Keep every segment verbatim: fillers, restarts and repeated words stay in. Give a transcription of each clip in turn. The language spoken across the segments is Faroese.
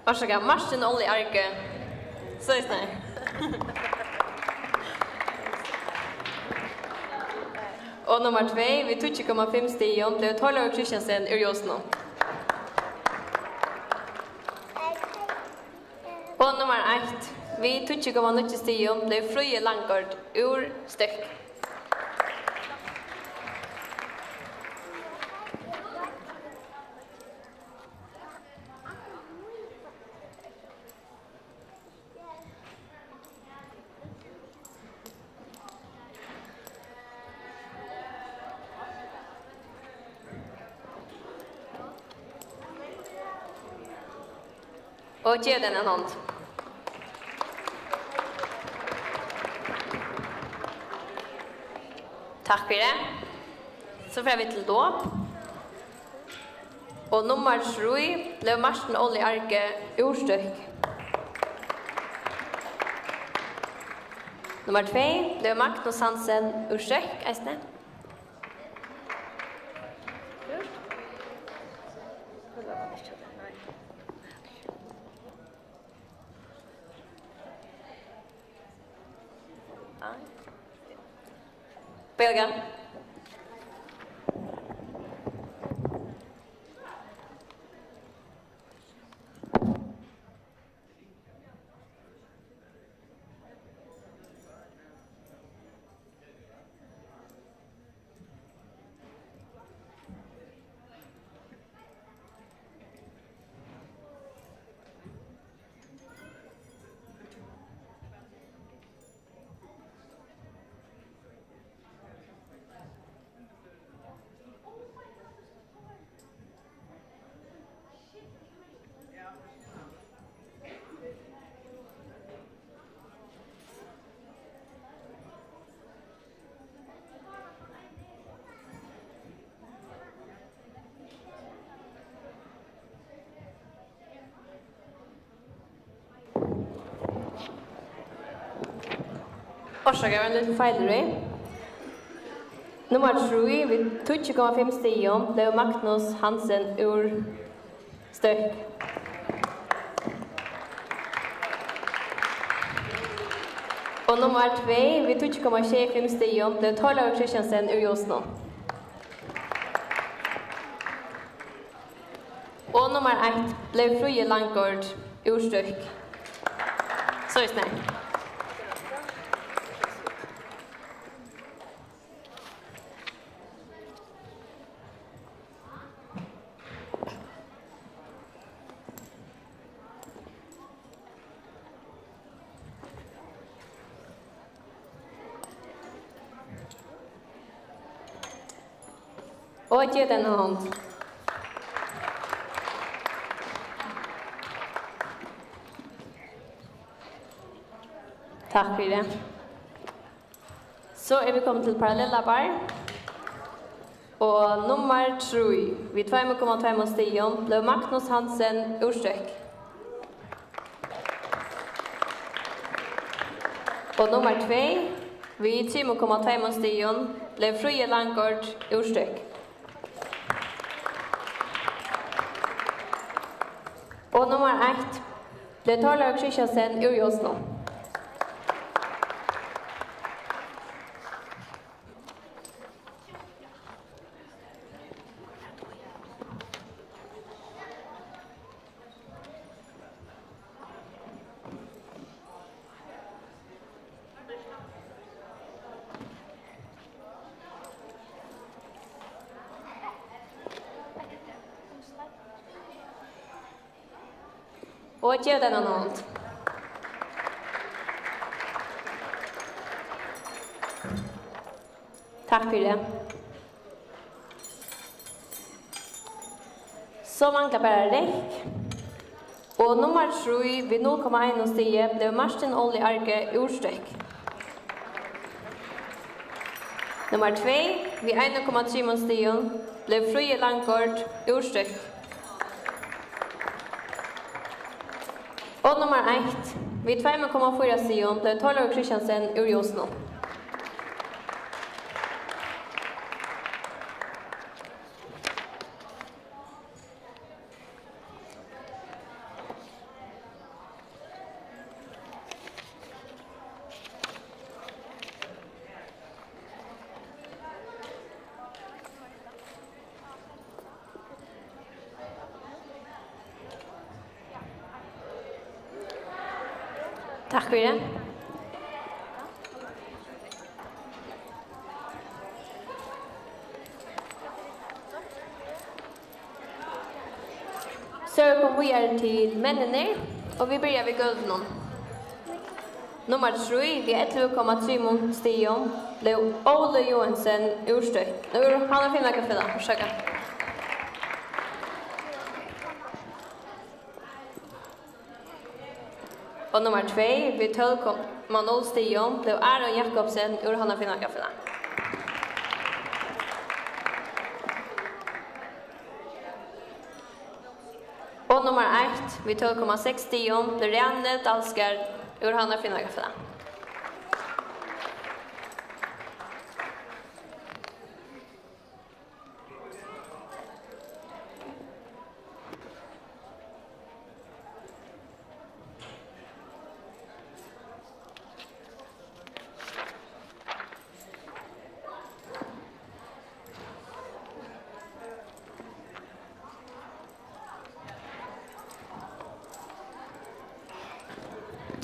Orsaka, Martin Olli Arge. Soleiðis, nei. Og nummar tvey við tíggju komma fimm stigum bleiv Torleikur Christiansen úr Ljósunum. Og nummar eitt við tíggju komma níggju stigum bleiv Fríði Langgaard úr Støkk. Og gev henni eina hond. Takk fyri. So fara vit til dop. Og nummar trý bleiv Martin Olli Arge úr Støkk. Nummar tvey bleiv Magnus Hansen úr Støkk eisini. Belgia. Orsaka, ein lítil feilur í. Nummar trý við tíggju komma fimm stigum bleiv Magnus Hansen úr Støkk. Og nummar tvey við tíggju komma sjey fimm stigum bleiv Torleikur Christiansen úr Ljósunum. Og nummar eitt bleiv Fríði Langgaard úr Støkk. Soleiðis, nei. Og gev henni eina hond. Takk fyri. So eru vit komin til parallellapar. Og nummar trý við tveimum komma tveimum stigum bleiv Magnus Hansen úr Støkk. Og nummar tvey við trimum komma tveimum stigum bleiv Fríði Langgaard úr Støkk. Og nummar eitt bleiv Torleikur Christiansen úr Ljósunum. Og gev henni eina hond. Takk fyri. So manglar bara rekk. Og nummar trý við null komma einum stigi bleiv Martin Olli Arge úr Støkk. Nummar tvey við einum komma trimum stigum bleiv Fríði Langgaard úr Støkk. Og nummar eitt við tveimum komma fýra stigum bleiv Torleikur Christiansen úr Ljósunum. Takk fyri. So er komið víðari til menninir, og vit byrja við gólvinum. Nummar trý við ellivu komma trimum stigum bleiv Óli Joensen úr Støkk, úr Havnar Fimleikafélag. Orsaka. Og nummar tvey við tólv komma null stigum bleiv Aron Jakobsen úr Havnar Fimleikafélag. Og nummar eitt við tólv komma seks stigum bleiv Rani Dalsgaard úr Havnar Fimleikafélag.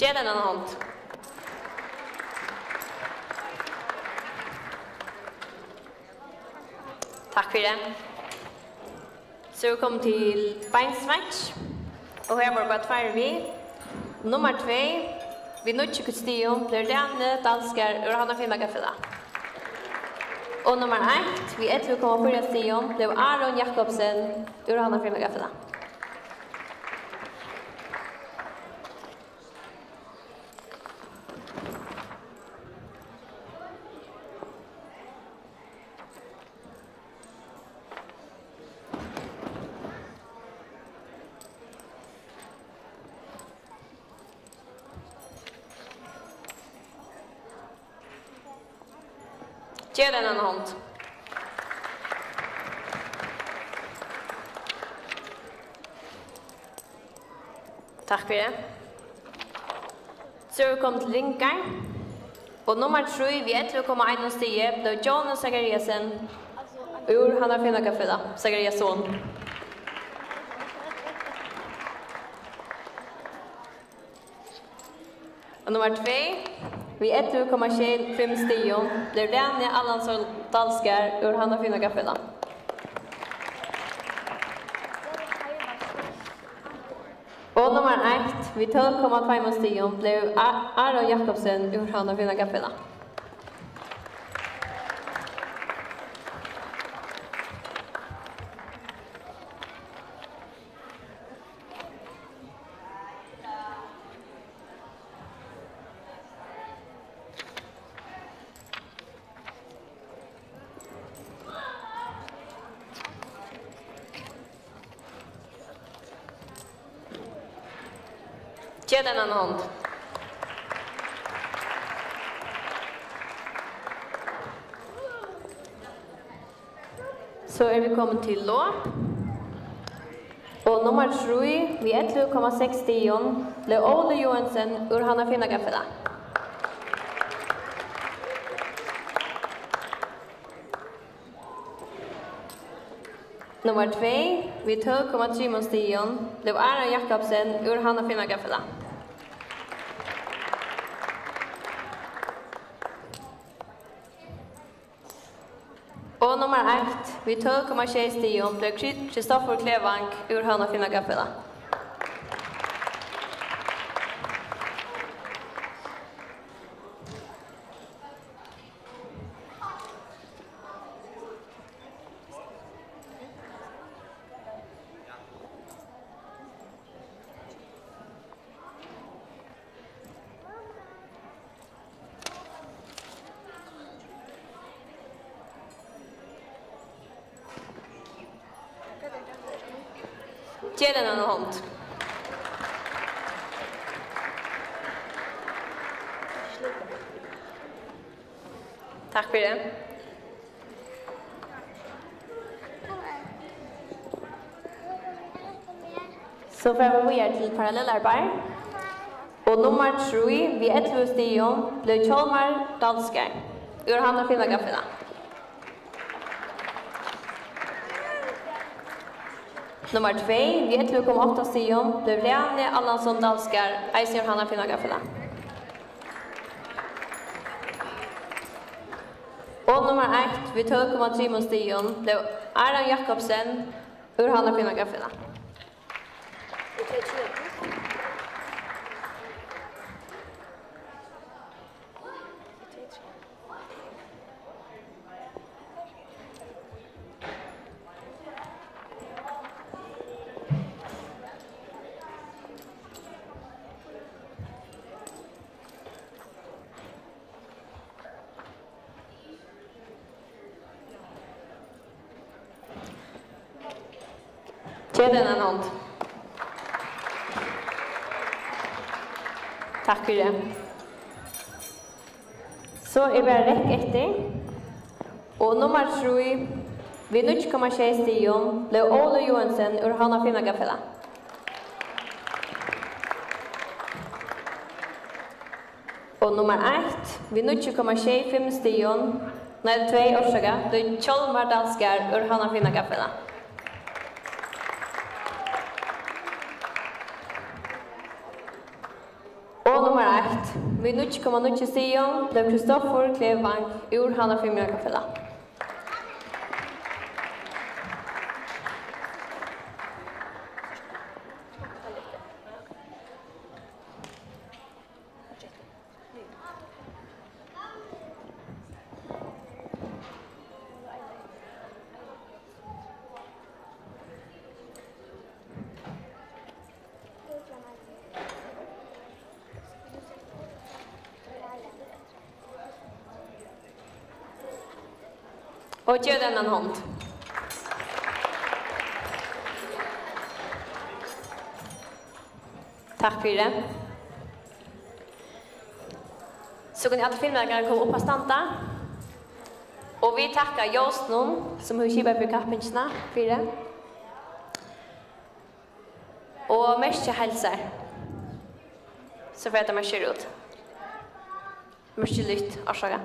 Gev henni eina hond. Takk fyri. So er komið til beinsveit, og her vóru bara tveir við. Nummar tvey við níggju stigum bleiv Rani Dalsgaard úr Havnar Fimleikafélag. Og nummar eitt við ellivu komma fýra stigum bleiv Aron Jakobsen úr Havnar Fimleikafélag. Gev henni eina hond. Takk fyri. So er vit komin til ringar. Og nummar trý við ellivu komma einum stigi bleiv Jonas Zachariasen úr Havnar Fimleikafélag. Zachariasen. Og nummar tvey við ellivu komma sjey fimm stigum bleiv Rani Allansson Dalsgaard úr Havnar Fimleikafélag. Og nummar eitt við tólv komma tveimum stigum bleiv A-, Aron Jakobsen úr Havnar Fimleikafélag. Gev henni eina hond. So eru vit komin til lop. Og nummar trý við ellivu komma seks stigum bleiv Óli Joensen úr Havnar Fimleikafélag. Nummar tvey við tólv komma trimum stigum bleiv Aron Jakobsen úr Havnar Fimleikafélag. Og nummar eitt við tólv komma sjey stigum bleiv Kri-, Kristoffer Klevang úr Havnar Fimleikafélag. Gev henni eina hond. Takk fyri. So fara vit víðari til parallellarbeið. Og nummar trý við ellivu stigum bleiv Hjálmar Dalsgaard úr Havnar Fimleikafélag. Nummar tvey við ellivu komma átta stigum bleiv Rani Allansson Dalsgaard, eisini úr Havnar Fimleikafélag. Nummar eitt við tólv komma trimum stigum bleiv Aron Jakobsen úr Havnar Fimleikafélag. Gev tær eina hond. Takk fyri. So er bara reytt eftir. Og nummar trý við níggju komma sjey stigum bleiv Óli Joensen úr Havnar Fimleikafélag. Og nummar eitt við níggju komma sjey fimm stigum, nei, tvey, orsaka, bleiv Hjálmar Dalsgaard úr Havnar Fimleikafélag. Og nummar eitt við níggju komma níggju stigum bleiv Kristoffer Klevang úr Havnar Fimleikafélag. Og gev teimum eina hond. Takk fyri. So kunnu allir fimleikarar koma upp at standa. Og vit takka Ljósunum, sum hevur skipað fyri kappingina, fyri. Og merkið heilsar. So fer tað at markera út. Merkiligt, orsaka.